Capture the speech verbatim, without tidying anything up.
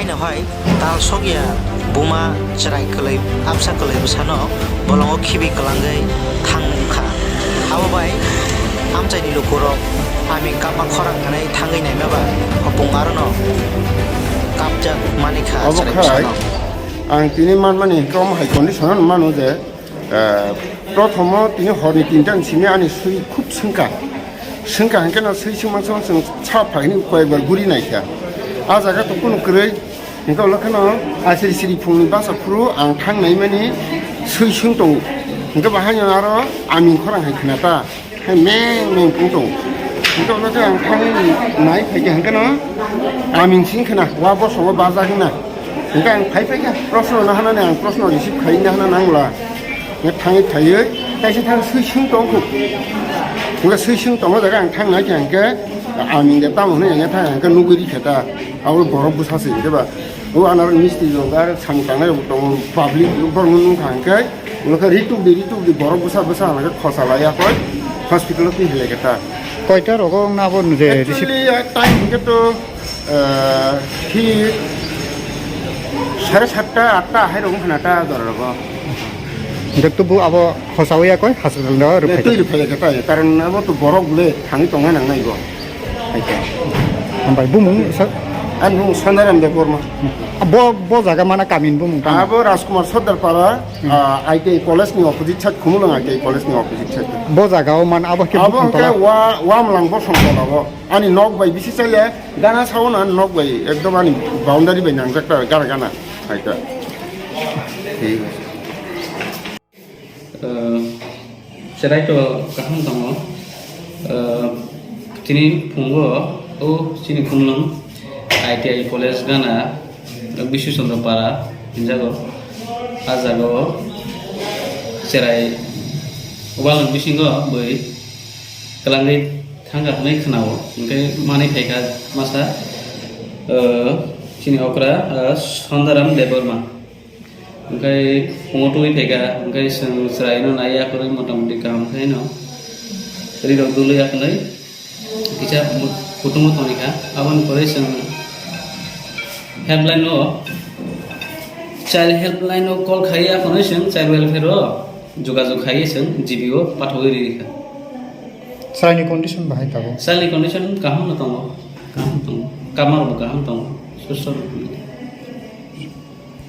Bini hai tal sokya buma chwrai kwlwi, absa kwlwi bwsano bolongo khibi kwlangwi thangmung kha. Abo bai amchaini lukurok aming kapma khorang hwnwi thangwi naima ba hopung arono kapjak manikha. Obo chwrai khai bwsano. Ang tini manmani hinkhe omo hai condition mano je, eh, prothomo tini horni tinta ni simi ani swi khub swngkha. Swngkha hinkhe no swi swngma swngma swng sa phaini koyekbar guri naikha. A jaga to kunu kwrwi. Hinkhe ulo kheno asiri siri phungni basa phuru ang thang naimani swi swng tongo. Hinkhe bahaino aro aming khorang hai khna ta. Hai meng meng phung tongo. Hinkhe ulo khe ang thang nai phaikha hinkhe no aming sing khna wa bosongo bajak na. Hinkhe ang phai phaikha proshno no hanani ang proshno receive khai na hana nangla. Hinkhe thangwi phaiwi kaisa thang swi swng tong kho. Hinkhe swi swng tongo jaga ang thang nai khe hinkhe aming de tamo hwnwi hinkhe thang hinkhe nugwi rikha ta. Abo borok bwsa se hinkhe ba. O anar misti rok ar samung tangnai rok tongo, public borok no nung kha hinkhe, ulo khe rituk di, rituk di, borok bwsa bwsa hwnba khe khosa laiya koi hospital o twi hilai khe ta. Koita rogo wngna abo je receive? Actually, ah, time hinkhe to, ah, thik sare satta, atta hai rok wngkha na ta jora rogo. Hinkhe tubu abo khosa waiya koi hospital o rwphai khe? Twi rwphai khe ta, karon abo to borok le thangwi tongna nangnai bo. Hai khe. Hambai, bumung sa- Ani bumung Sandaram Debbarma. Bo, bo jaga mana kamin bumung tamo? Abo Rajkumar Sordar Para, Hmm. ah, I T I college ni opposite side, Khumulwng I T I college ni opposite side. Bo jaga o man abo khe Abo bumung hwnkhe tola? Wa-, Wamlang Bosong Tola o. Ani nok bai bisi chaile gana sao na nok bai ekdom ani boundary bai nangjak ta gara gana. Hai ta. Thik ase. Eh, chwrai to kaham tongo. Eh, tini phungo o chini Khumulwng I T I college gana Bishu Chandra Para hinjago. A jaga o chwrai walong bisingo bwi kwlangwi thangkha hwnwi khwnao. Hinkhe manwi phaikha masa, eh, chini okra, eh, Sondaram Debbarma. Hwnkhe phungo twi phaikha, hwnkhe chwng chwraino naiya kwrwi motamoti kaham khaino rirok dului ya hwnwi kisa kutungo tongwi kha. Aboni pore chwng helpline o, child helpline o call khai ya hwnwi chwng child welfare o jogajog khai chwng G B o pathogwi rikha. Chwraini condition bahai tabuk? Chwraini condition kaham no tongo, kaham tongo, kamarok bo kaham tongo, susto.